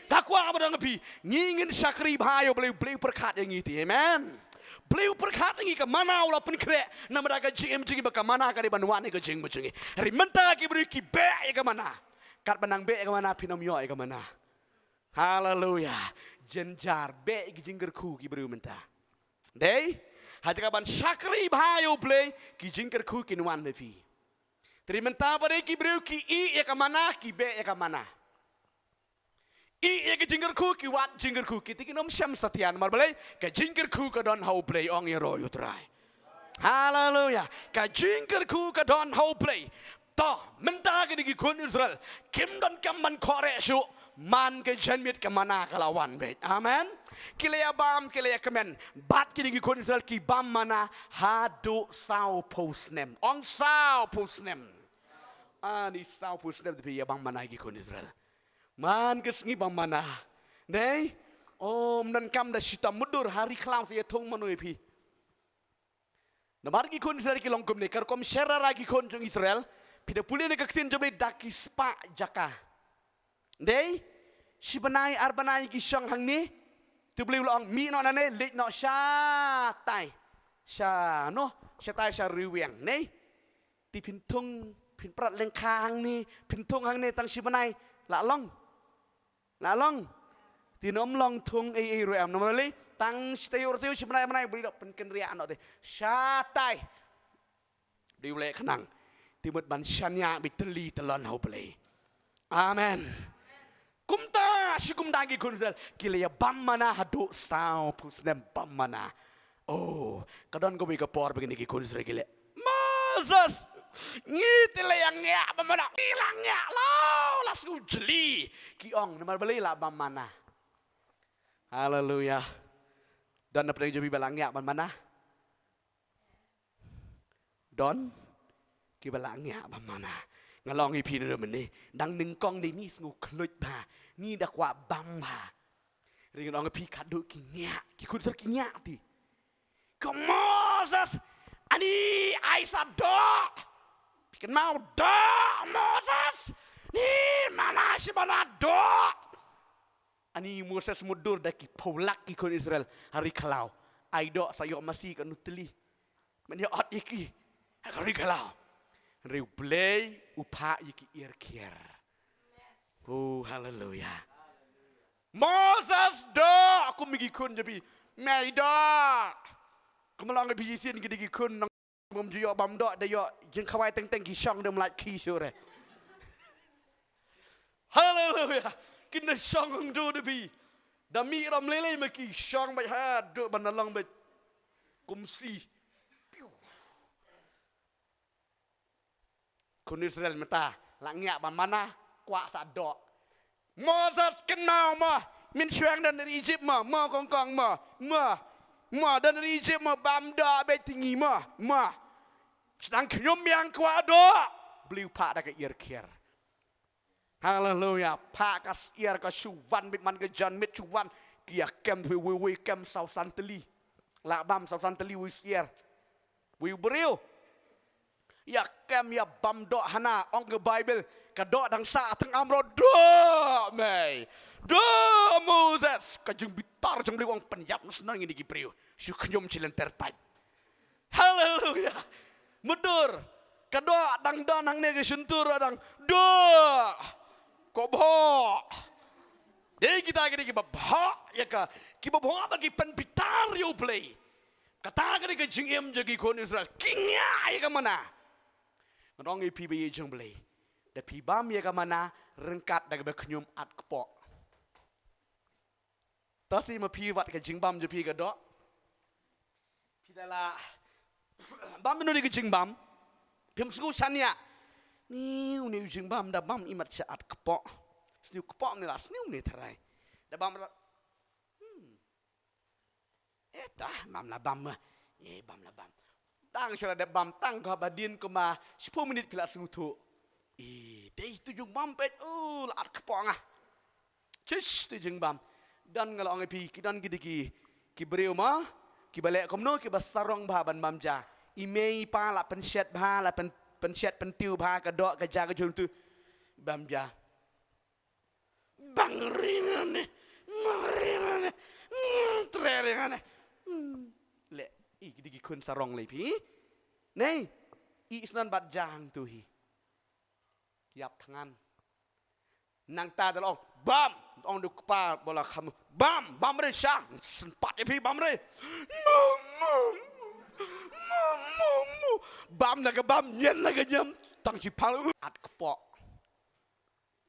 Nga kwah ban ong ïa phi, ngi ngin shakri bha ïa U Blei, U Blei u pyrkhat ïa ngi te. Amen. U Blei u pyrkhat ïa ngi, ka mana u la pynkhreh namar ka jingim jong ngi, ba ka mana ka dei ban wan ha ka jingim jong ngi. Hynrei mynta ki briew ki beh ïa ka mana. Katba nang beh ïa ka mana phin ym ïoh ïa ka mana. Haleluya. Jynjar, beh ïa ki jingkyrkhu ki briew mynta. Dei, ha jaka ban shakri bha ïa U Blei, ki jingkyrkhu kin wan ha phi. Te mynta pat dei ki briew ki ïeh ïa ka mana, ki beh ïa ka mana. Ïeh ïa ka jingkyrkhu, ki wad jingkyrkhu, ki te kin ym shem satia. Namar balei? Ka jingkyrkhu ka don ha U Blei, ong ïaroh ïa U Trai. Haleluya. Ka jingkyrkhu ka don ha U Blei. To, mynta kine ki khun Israel kim donkam ban khohreh shuh, man ka janmiet ka mana ka la wan beit. Amen. Ki la ïa bam, ki la ïa kmen. Bad kine ki khun Israel ki bam mana haduh sawphew snem. Ong sawphew snem. Ani sawphew snem te phi ïa bam mana ki khun Israel. Man ka sngi bam mana. Dei? Ym donkam da shitom, mutdur, ha ri khlaw sa ïa thung mano ïa phi. Namar ki khun Israel ki long kumne, ka rukom sher rara ki khun jong Israel. Phi da pule na ka ktien jong U Blei, da ki spah jaka. Dei, shi bnai ar bnai ki shong hangne. Te U Blei u la ong, mih noh nangne, leit noh shatai. Sha noh, shatai sha riewïang. Nei. Te phin thung, phin prat lyngkha hangne, phin thung hangne tang shi bnai. La long. La long. Te ym long thung ei ei ruh em, namar balei? Tang shi taïew, taïew, shi bnai, bnai, U Blei u la pynkynriah noh te. Shatai. Dei, U Blei u khnang. Te mut ban shaniah beit, tylli tyllon ha U Blei. Amen. Kumta shi kumta ki khun Israel ki la ïa bam mana haduh sawphew snem bam mana. Oh, ka don kawei ka por ba kine ki khun Israel ki leh, Moses, ngi te la ïa ngiah bam mana, ngi la ngiah la, la sngew jli. Ki ong, namar balei la bam mana? Haleluya. Don na pdeng jong phi ba la ngiah bam mana? Don kiba la ngiah bam mana. Nga la ong ïa phi naduh mynne, dang nyngkong dei ngi sngew khluit bha, ngi da kwah bam bha. Hynrei ngan ong ïa phi, khadduh ki ngiah, ki khun Israel ki ngiah te. Ko Moses, ani ai sa doh. Phi kynmaw doh Moses. Ni mana shi mana doh. Ani Moses, mutdur, da ki phew lak ki khun Israel ha ri khlaw. Ai doh sa ïoh masi kano tylli. Men ïa ot ïa ki ha ka ri khlaw. Hynrei U Blei u phah ïa ki iar khiar. Oh, haleluya. Moses doh, kum ki khun jong phi. Mei doh. Kum long phi shisien ki dei ki khun nong bym ju ïoh bam doh, da ïoh jingkhawai teng teng ki shong, da ym lait khie shuh re. Haleluya. Kin da shong hangto da phi. Da mih ram lei lei ma ki shong beit haduh ban da long beit kum shi. Khun Israel mynta la ngiah bam mana, kwah sa doh. Moses, kynmaw mo, mynshwa don ri Ijipt mo, mo kong kong mo, mo, mo don ri Ijipt mo, bam doh beit te ngi mo, mo. Sdang khñium biang, kwah doh. Blei u phah da ka iar khiar. Haleluya. Phah ka syiar, ka shu wan beit man ka janmiet, shu wan. Ki ïa kem te wei wei kem saw san tylli. La bam saw san tylli wei syiar. Wei u briew. Ïa kem ïa bam doh hana, ong ka Baibl, ka doh dang sah tang amro, doh mei. Doh Moses, ka jingbitar jong Blei, ong pynïap na shnong ïa ki briew. Shu khñium shi lynter paid. Haleluya. Mutdur. Ka doh dang don hangne, ka shyntur dang doh. Ko bhoh. Dei kita ki dei kiba bhoh ïa ka, kiba bhoh ba ki pynbitar ïa U Blei. Kata ka dei ka jingim jong ki khun Israel. Ki ngiah ïa ka mana. Ngan ong ïa phi ba ïa jong Blei, da phi bam ïa ka mana, ryngkat da kaba khñium at kpoh. To shi ma phi wat ka jingbam jong phi ka doh. Phi da la bam ïano ne ka jingbam, phim sngew shaniah. Ni une u jingbam da bam imat sha at kpoh. Sniew kpoh ne la sniew ne tharai. Da bam la. Hmm. Eh, ta, bam la bam ma. Eh, bam la bam. Tang shu la dep bam tang kaba dien kumba shiphew minit phi la sngewthuh. Eh, dei tu jingbam peit, oh, la at kpoh nga. Chish, tu jingbam. Don nga la ong ïa phi, ki don ki dei ki, ki briew ma, Kiba leh kumno? Kiba sarong bha ban bam ja. I mei i pa la pynshet bha, la pyn-, pynshet pyntiew bha ka doh ka ja ka jong utu. Bam ja. Bang ring ane, bang ring ane, mm, tre ring ane. Mm. Leh, i ki dei ki khun sarong lei phi. Nei, i snan bad ja hangtu hi. Ki ïap thngan. Nangta da la ong, bam, ong da u kpa ba la kham. Bam, bam re sha. Sympat ïa phi, bam re. Bam, bam, bam, bam. Bam na ka bam, ñiam na ka ñiam. Tang shi phang, at kpoh.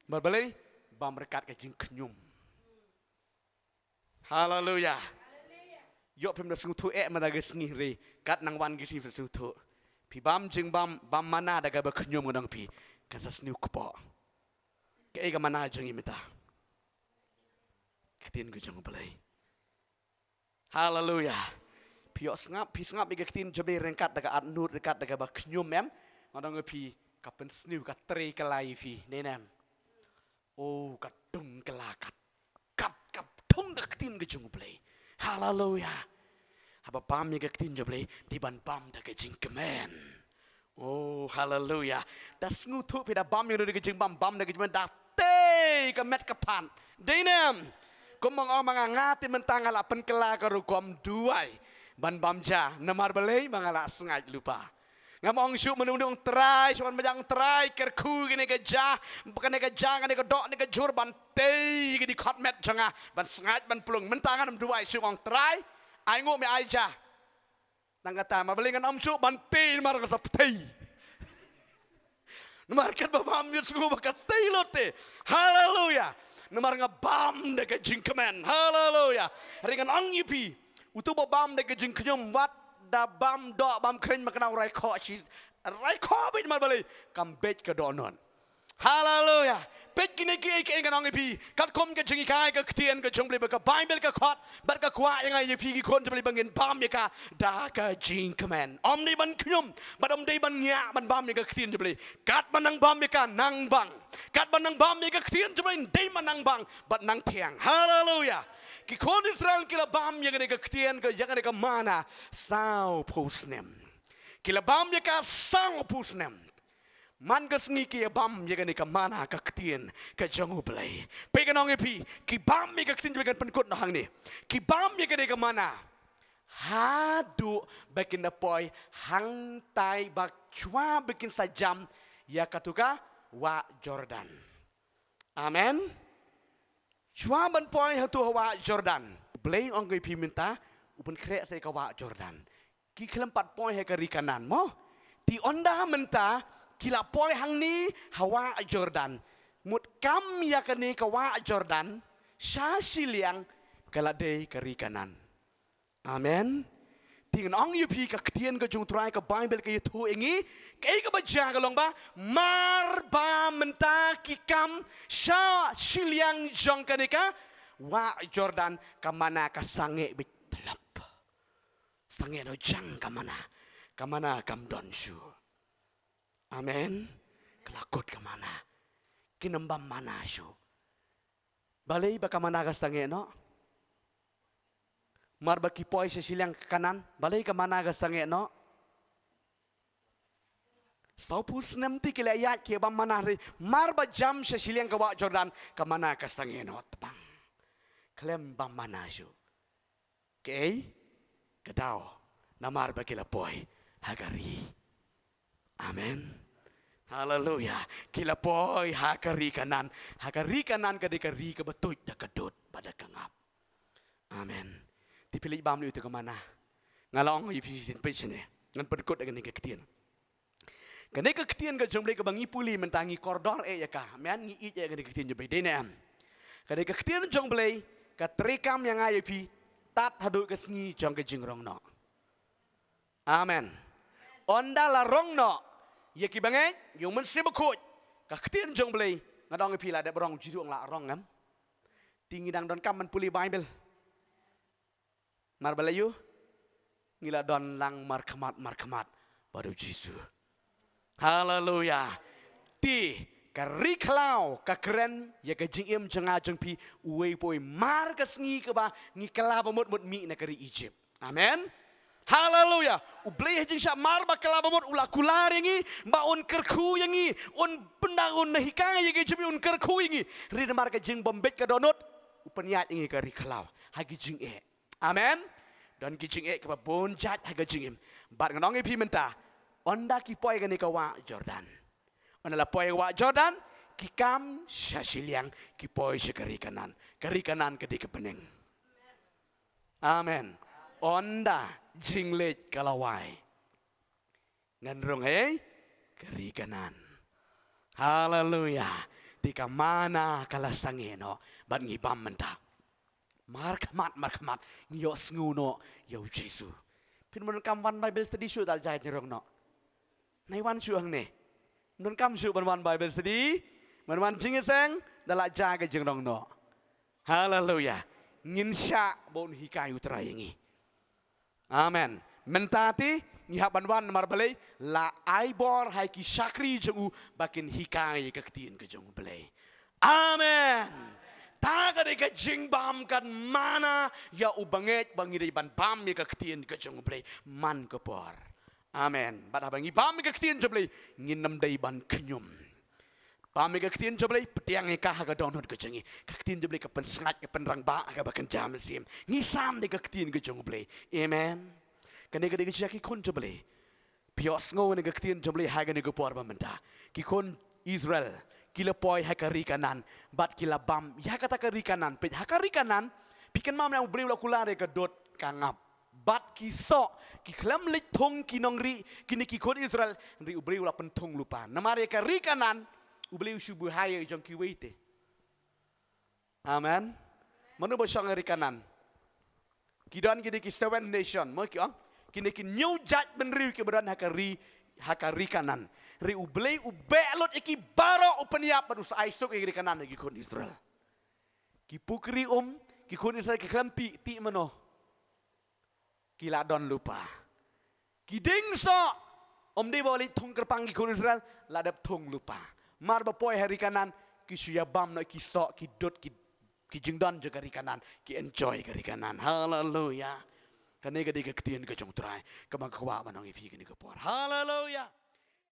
Namar balei? Bam ryngkat ka jingkhñium. Haleluya. Ïoh phim da sngewthuh eh mynta ka sngi re. Kat nang wan ka sngi phin sngewthuh. Phi bam jingbam, bam mana da kaba khñium, nga ong ïa phi, kan sa sniew kpoh. Kaei ka mana jong ngi mynta? Ka ktien ka jong U Blei. Haleluya. Phi ïoh sngap, phi sngap ïa ka ktien jong U Blei ryngkat da ka atnud, ryngkat da kaba khñium, em? Nga ong ïa phi, ka pynsniew, ka trei kylla ïa phi. Dei ne em? Oh, ka dung kylla, ka, ka, ka dung ka ktien ka jong U Blei. Haleluya. Haba bam ïa ka ktien jong U Blei, dei ban bam da ka jingkmen. Oh, haleluya. Da sngewthuh phi, da bam ïa ka jingbam, bam da ka jingbam, da tei ka met ka phad. Dei ne em? Kumba nga ong ma nga, nga te mynta nga la pynkylla ka rukom duwai ban bam ja. Namar balei? Ba nga la sngaid lypa. Ngam ong shuh mynno mynno, ong Trai, shuh ban bam ja, ong Trai, kyrkhu kane ka ja, kane ka ja, kane ka doh, kane ka jhur, ban tei ka dkhot met jong nga, ban sngaid ban plung. Mynta ngan ym duwai shuh, ong Trai, ai nguh, me ai ja. Tang kata, namar balei ngan ym shuh ban tei, namar kata ptei. Namar katba bam ïa u sngew ba ka tei lut te. Haleluya. Namar nga bam da ka jingkmen. Haleluya. Hynrei ngan ong ïa phi, uto uba bam da ka jingkhñium, wat da bam doh bam khreiñ ma kane u raikhoh shi, raikhoh beit, namar balei? Kam beit ka dohnud. Haleluya. Peit kine kiei kiei ngan ong ïa phi. Katkum ka jinghikai ka ktien ka jong U Blei, ba ka Baibl ka khot bad ka kwah ïa nga ïa phi ki khun jong U Blei ba ngin bam ïa ka da ka jingkmen. Ym dei ban khñium bad ym dei ban ñiah ban bam ïa ka ktien jong U Blei. Katba nang bam ïa ka, nang bang. Katba nang bam ïa ka ktien jong U Blei, dei ban nang bang bad nang thiang. Haleluya. Ki khun Israel ki la bam ïa kane ka ktien, ka, ïa kane ka mana, sawphew snem. Ki la bam ïa ka sawphew snem. Man ka sngi ki ïa bam ïa kane ka mana, ka ktien ka jong U Blei. Peit, ngan ong ïa phi, ki bam ïa ka ktien, kan pynkut noh hangne. Ki bam ïa kane ka mana haduh ba kin da poi hangtai, ba shuwa ba kin sa jam ïa kato ka wah Jordan. Amen. Shuwa ban poi hato ha wah Jordan, U Blei, ong ïa phi mynta, u pynkhreh sa ïa ka wah Jordan. Ki khlem pat poi ha ka ri Kanaan mo. Te ynda mynta ki la poi hangne ha wah Jordan, mut kam ïa kane ka wah Jordan sha shiliang ka la dei ka ri Kanaan. Amen. Te ngan ong ïa phi, ka ktien ka jong U Trai, ka Baibl ka ïathuh ïa ngi, kaei kaba jia ka long ba, mar ba mynta ki kam sha shiliang jong kane ka wah Jordan, ka mana ka sangeh beit tlop. Sangeh noh jang ka mana. Ka mana kam don shuh. Amen. Ka la kut ka mana. Kin ym bam mana shuh. Balei ba ka mana ka sangeh noh? Mar ba ki poi sha shiliang Kanaan, balei ka mana ka sangeh noh? Sawphew snem te ki la ïaid ki bam mana, hynrei mar ba jam sha shiliang ka wah Jordan, ka mana ka sangeh noh tbang. Khlem bam mana shuh. Kaei? Ka daw, namar ba ki la poi ha ka ri. Amen. Haleluya. Ki la poi ha ka ri Kanaan. Ha ka ri Kanaan ka dei ka ri kaba tuid da ka dud bad da ka ngap. Amen. Te phi leit bam lei uto ka mana. Nga la ong ïa phi shisien, peit shane. Ngan pynkut da kane ka ktien. Kane ka ktien ka jong U Blei kaba ngi pule mynta, ngi kordor eh ïa ka. Mynta ngi ïeit eh ïa kane ka ktien jong U Blei, dei ne em? Kane ka ktien jong U Blei ka treikam ïa nga ïa phi tad haduh ka sngi jong ka jingrong noh. Amen. Ynda la rong noh ïa ki bangeit, ïa U Mynsiem Bakhuid, ka ktien jong U Blei, nga dang ong ïa phi, la dep rong, jiduh ong la rong, em? Te ngi dang donkam ban pule Baibl. Mar ba la ïoh, ngi la don lang markhmat markhmat bad U Jisu. Haleluya. Te ka ri khlaw ka kren ïa ka jingim jong nga jong phi, uwei pa uwei, mar ka sngi kaba ngi kylla ba mut mut mih na ka ri Ijipt. Amen. Haleluya. U Blei ha jingshah mar ba kylla ba mut u la kular ïa ngi, ba un kyrkhu ïa ngi, un pyndang, un hikai ïa ngi, jingim un kyrkhu ïa ngi. Hynrei namar ka jingbym bit ka dohnud, u pynïaid ïa ngi ka ri khlaw ha ki jingeh. Amen. Don ki jingeh kiba bun jait ha ka jingim. Bad ngan ong ïa phi mynta, ynda ki poi kane ka wah Jordan, ynda la poi wah Jordan, ki kam sha shiliang, ki poi sha ka ri Kanan. Ka ri Kanan ka dei ka bneng. Amen. Ynda jingleit ka la wai, ngan rung ha ka ri Kanan. Haleluya. Te ka mana ka la sangeh noh bad ngi bam mynta. Markhmat, markhmat, ngi ïohsngew noh ïa u Jisu. Phin ym donkam wan Bible study shuh, da la jia jingïarung noh. Nai wan shuh hangne. Ym donkam shuh ban wan Bible study, ban wan jingïaseng, da la jia ka jingïarung noh. Haleluya. Ngin shah ba un hikai U Trai ïa ngi. Amen. Mynta te ngi hap ban wan namar balei? La ai bor ha ki shakri jong u ba kin hikai ïa ka ktien ka jong U Blei. Amen. Ta ka dei ka jingbam kan mana ïa u bangeit ba ngi dei ban bam ïa ka ktien ka jong U Blei man ka por. Amen. Bad haba ngi bam ïa ka ktien jong U Blei, ngin ym dei ban khñium. Bam ïa ka ktien jong U Blei, pdiang ïa ka ha ka dohnud ka jong ngi. Ka ktien jong U Blei ka pynsngaid, ka pynrangbah ha kaba kynja mynsiem. Ngi san da ka ktien ka jong U Blei. Amen. Kane ka dei ka jia ki khun jong U Blei. Phi ïohsngew ïa ka ktien jong U Blei ha kane ka por ba mynta. Ki khun Israel ki la poi ha ka ri Kanan bad ki la bam ïa kata ka ri Kanan. Peit, ha ka ri Kanan, phi kynmaw mynne U Blei u la kular ïa ka dud ka ngap. Bad ki soh, ki khlem leit thung ki nongri, kine ki khun Israel, hynrei U Blei u la pynthung lypa. Namar ïa ka ri Kanan, U Blei u shu buhai ïa jong kiwei te. Amen. Mano ba shong ha ri Kanan? Ki don ki dei ki seven nation, mo ki ong. Kine ki hynñiew jait bynriew kiba don ha ka ri, ha ka ri Kanan. Hynrei U Blei u beh lut ïa ki baroh, u pynïap bad u sa ai suk ïa ka ri Kanan ha ki khun Israel. Ki pukri um, ki khun Israel ki khlem tih, tih mano? Ki la don lypa. Ki dieng soh, ym dei ba leit thung kyrpang ki khun Israel, la dep thung lypa. Mar ba poi ha ri Kanan, ki shu ïa bam noh ki soh, ki dud, ki, ki jingdon jong ka ri Kanan, ki enjoy ka ri Kanan. Haleluya. Kane ka dei ka ktien ka jong U Trai, kaba nga kwah ban ong ïa phi kane ka por. Haleluya.